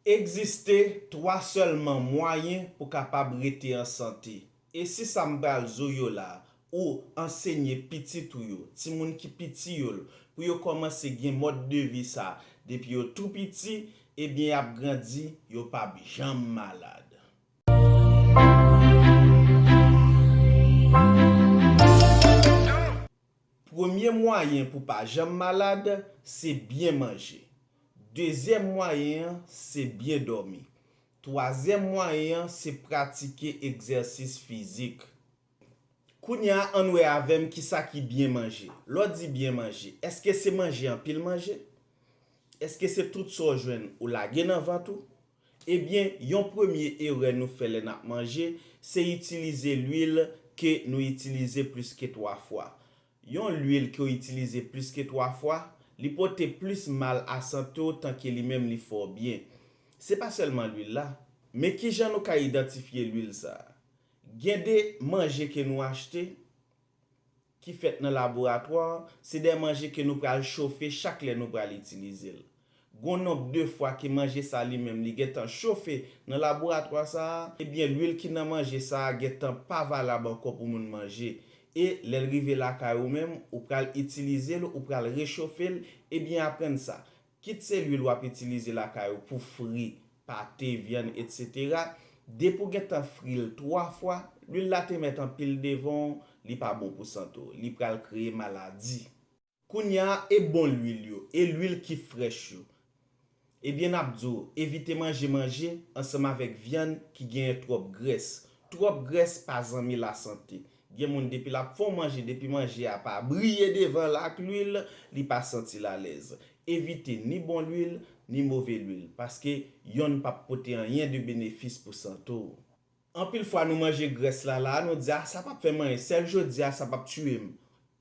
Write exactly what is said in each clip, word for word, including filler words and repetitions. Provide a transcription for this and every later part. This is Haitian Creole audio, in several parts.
Egziste twa sèlman mwayen pou kapab rete an sante. E si sa m pral zo yo la, ou ansenye pitit ou yo, timoun ki piti yo l, pou yo kòmanse gen mòd de vi sa, depi yo tou piti, ebyen y ap grandi, yo p ap janm malad. Premye mwayen pou pa janm malad, se byen manje. Dezyèm mwayen an, se byen dòmi. Twazyèm mwayen an, se pratike egzèsis fizik. Kounye a, ann wè avè m kisa ki byen manje. Lè w di byen manje, èske se manje anpil manje? Èske se tout sa w jwenn ou lage nan vant ou? Ebyen, yon premye erè nou fè lè n ap manje, se itilize lwil ke nou itilize plis ke twa fwa. Yon lwil ke w itilize plis ke twa fwa, li pote plis mal a sante w tanke li menm li fè w byen. Se pa sèlman lwil la, men kijan nou ka idantifye lwil sa a? Gen de manje ke nou achte, ki fèt nan laboratwa, se de manje ke nou pral chofe chak lè nou pral itilize l. Gon nonb de fwa ke manje sa li menm li gentan chofe nan laboratwa sa a, ebyen lwil ki nan manje sa a gentan pa valab ankò pou moun manje. E lè l rive lakay ou menm, ou pral itilize l, ou pral rechofe l, ebyen aprann sa. Kit se lwil w ap itilize lakay ou pou fri, pate, vyann, etsetera, depi w gentan fri l twa fwa, lwil la te mèt anpil devan w, li pa bon pou sante w, li pral kreye maladi. Kounye a, e bon lwil yo, e lwil ki frèch yo? Ebyen, n ap di w, evite manje manje ansanm avèk vyann ki genyen twòp grès. Twòp grès pa zanmi lasante. Gen moun depi l ap fè w manje, depi manje a pa briye devan l ak lwil, li pa santi l alèz. Evite ni bon lwil, ni move lwil, paske yonn p ap pote anyen de benefis pou sante w. Anpil fwa nou manje grès la la, nou di, a, sa p ap fè m anyen, sèl jodi a sa p ap tiye m.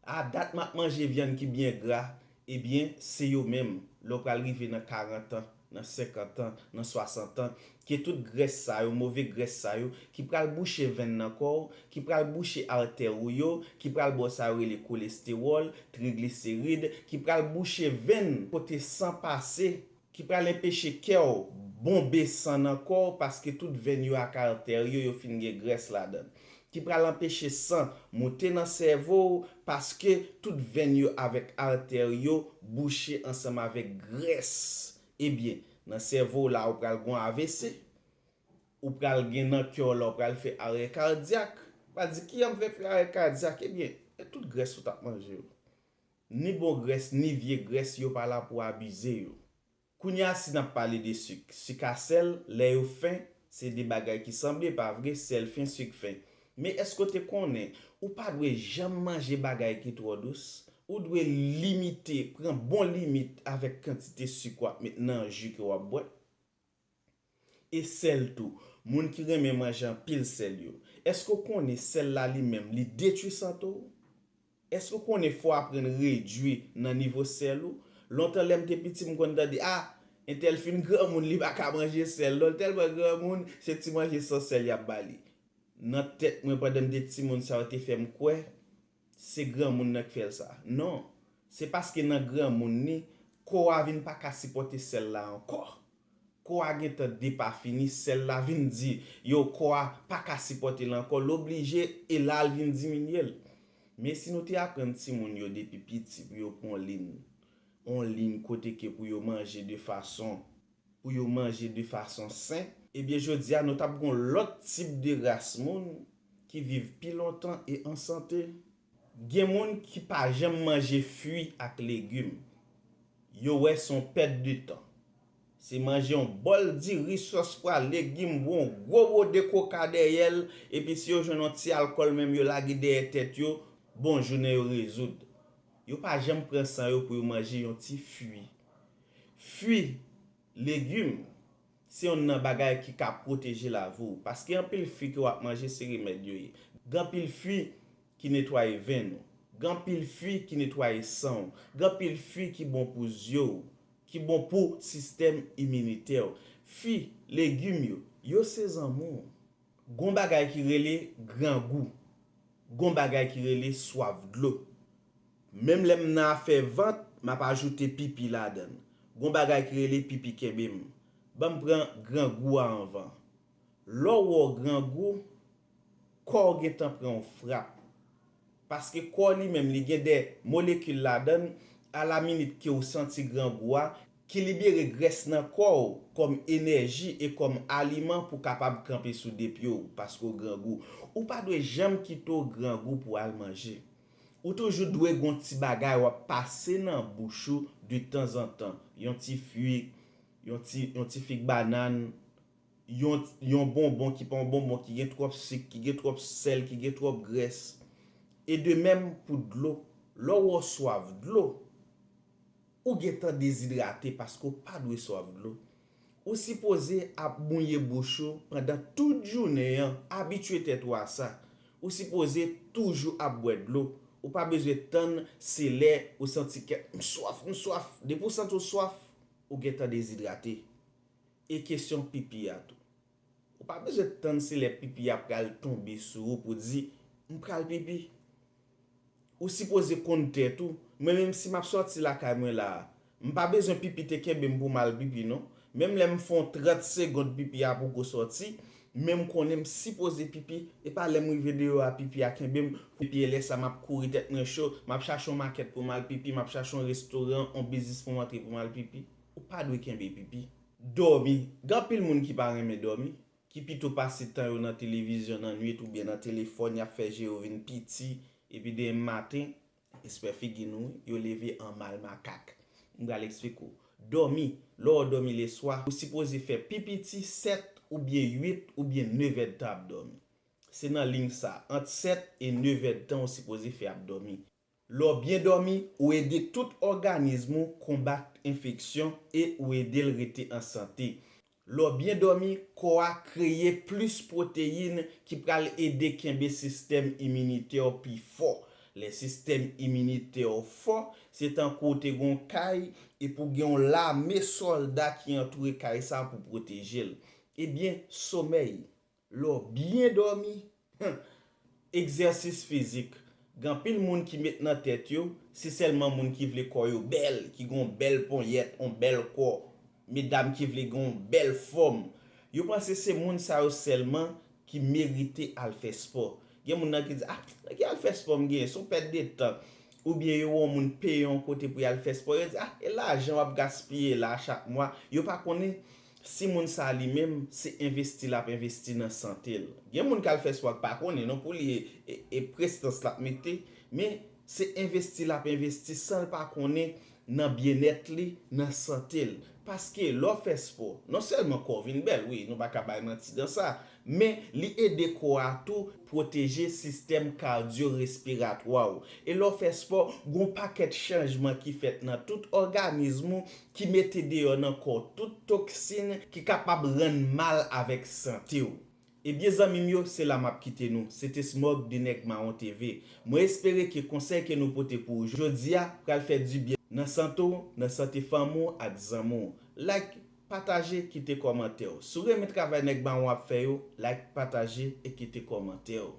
A dat m ap manje vyann ki byen gra, ebyen, se yo menm, lè w pral rive nan karant an, nan senkant an, nan swasant an, ke tout grès sa yo, move grès sa yo, ki pral bouche venn nan kò w, ki pral bouche artè ou yo, ki pral ba w sa yo rele kolestewòl, trigliserid, ki pral bouche venn kote san pase, ki pral enpeche kè w bonbe san nan kò w paske tout venn yo ak artè yo, yo fin gen grès ladan l. Ki pral anpeche san moute nan sèvo w paske tout venn yo avèk artè yo bouche ansanm avèk grès. Ebyen, nan sèvo w la, ou pral gen yon A V C. Ou pral gen nan kè w la, ou pral fè arè kadyak. Ou pral di, "Kijan m fè fè arè kadyak?" Ebyen, e tout grès ou t ap manje yo. Ni bon grès, ni vye grès, yo pa la pou abize yo. Kounye a, si n ap pale de sik, sik a sèl, lè yo fen, se de bagay ki sanble, pa vre? Sèl fen, sik fen. Men èske w te konnen ou pa dwe janm manje bagay ki twò dous? Ou dwe limite, pran bon limit avèk kantite sik w ap met nan ji ke w ap bwè. E sèl tou, moun ki renmen manje anpil sèl yo, èske w konnen sèl la li menm, li detwi sante w? Èske w konnen fò w aprann redui nan nivo sèl ou? Lontan lè m te piti, m konn tande, a, entèl fin granmoun, li pa ka manje sèl. Non, l tèlman granmoun, se ti manje san sèl y ap ba li. Nan tèt mwen, pandan m te timoun, sa yo te fè m kwè se granmoun nan k fè l sa. Non, se paske nan granmoun li, kò a vin pa ka sipòte sèl la ankò. Kò a gentan depafini, sèl la vin di, yo, kò a pa ka sipòte l ankò, l oblije, e la l vin diminye l. Men si nou te aprann timoun yo depi piti pou yo pran yon liy, yon liy kote ke pou yo manje de fason, pou yo manje de fason sen, ebyen jodi a nou t ap gen yon lòt tip de ras moun ki viv pi lontan e an sante. Gen moun ki pa janm manje fwi ak legim. Yo wè se yon pèt de tan. Se manje yon bòl diri, sòs pwa, legim, yon gwo bode koka dèyè l, epi si yo jwenn yon ti alkòl menm yo lage dèyè tèt yo, bon, jounen yo rezoud. Yo pa janm pran san yo pou yo manje yon ti fwi. Fwi, legim, se yonn nan bagay ki ka pwoteje lavi w, paske anpil fwi ke w ap manje se remèd yo ye. Gen anpil fwi ki netwaye venn ou, gen anpil fwi ki netwaye san w, gen anpil fwi ki bon pou zye w, ki bon pou sistèm iminitè w. Fwi, legim yo, yo se zanmi w. Gon bagay ki rele grangou. Gon bagay ki rele swaf dlo. Menm lè m nan afè vant, m ap ajoute pipi ladan l. Gon bagay ki rele pipi kenbe m. Ban m pran grangou a anvan. Lè w wè w grangou, kò w gentan pran yon frap. Paske kò w li menm, li gen de molekil ladan l, alaminit ke w santi grangou a, ki libere grès nan kò w kòm enèji e kòm aliman pou w kapab kanpe sou de pye w, paske w grangou. Ou pa dwe janm kite w grangou pou w al manje. Ou toujou dwe gen yon ti bagay w ap pase nan bouch ou detanzantan. Yon ti fwi, yon ti, yon ti fig banann, yon, yon bonbon ki pa yon bonbon, ki gen twòp sik, ki gen twòp sèl, ki gen twòp grès. E de menm pou dlo. Lè w wè w swaf dlo, ou gentan dezidrate paske w pa dwe swaf dlo. Ou sipoze ap mouye bouch ou pandan tout jounen an, abitye tèt ou a sa. Ou sipoze toujou ap bwè dlo. Ou pa bezwen tann se lè ou santi kè m swaf, m swaf. Depi w santi w swaf, ou gentan dezidrate. E kesyon pipi a tou. Ou pa bezwen tann se lè pipi a pral tonbe sou ou pou di, m pral pipi. Ou sipoze konn tèt ou. Mwen menm si m ap sòti lakay mwen la a, m pa bezwen pipi te kenbe m pou m al pipi non. Menm lè m fè yon trant segonn pipi a poko sòti, men m konnen m sipoze pipi. E pa lè m rive deyò a pipi a kenbe m. Epi e lè sa m ap kouri tèt mwen cho, m ap chache yon makèt pou m al pipi, m ap chache yon restoran, yon biznis pou m antre pou m al pipi. Ou pa dwe kenbe pipi. Dòmi. Gen anpil moun ki pa renmen dòmi, ki pito pase tan yo nan televizyon nan nwit oubyen nan telefòn, y ap fè je yo vin piti, epi demen maten, respè figi nou, yo leve an mal makak. M pral eksplike w. Dòmi. Lè w dòmi leswa, ou sipoze fè pi piti sèt oubyen uit oubyen nèf èdtan ap dòmi. Se nan liy sa, ant sèt e nèf èdtan ou sipoze fè ap dòmi. Lè w byen dòmi, ou ede tout òganis ou konbat enfeksyon e ou ede l rete an sante. Lè w byen dòmi, kò a kreye plis pwoteyin ki pral ede kenbe sistèm iminitè w pi fò. Lè sistèm iminitè w fò, se tankou w te gen yon kay epi w gen yon lame sòlda ki antoure kay sa a pou pwoteje l. Ebyen, somèy. Lè w byen dòmi, egzèsis fizik. Gen anpil moun ki met nan tèt yo, se sèlman moun ki vle kò yo bèl, ki gen yon bèl ponyèt, yon bèl kò, medam ki vle gen yon bèl fòm. Yo panse se moun sa yo sèlman ki merite al fè spò. Gen moun nan ki di, ah, nan ki al fè spò m genyen, se yon pèt de tan. Oubyen yo wè yon moun peye yon kote pou y al fè spò, yo di, ah, e lajan w ap gaspiye la a chak mwa. Yo pa konnen si moun sa a li menm, se envesti l ap envesti nan sante l. Gen moun k al fè spò k pa konnen non pou li e, e, e prestans l ap mete, men se envesti l ap envesti san l pa konnen nan byennèt li, nan sante l. Paske lè w fè spò, non sèlman kò w vin bèl, wi, nou pa ka bay manti nan sa, men li ede kò a tou pwoteje sistèm kadyorespiratwa w. E lè w fè spò, gen yon pakèt chanjman ki fèt nan tout òganis ou ki mete deyò nan kò w tout toksin ki kapab rann mal avèk sante w. Ebyen zanmi m yo, se la m ap kite nou. Se te Smog de Nèg Mawon T V. Mwen espere ke konsèy ke nou pote pou ou jodi a pral fè dibyen nan sante w, nan sante fanmi w ak zanmi w. Like, pataje, kite kòmantè w. Si w renmen travay Nèg Mawon ap fè yo, like, pataje e kite kòmantè w.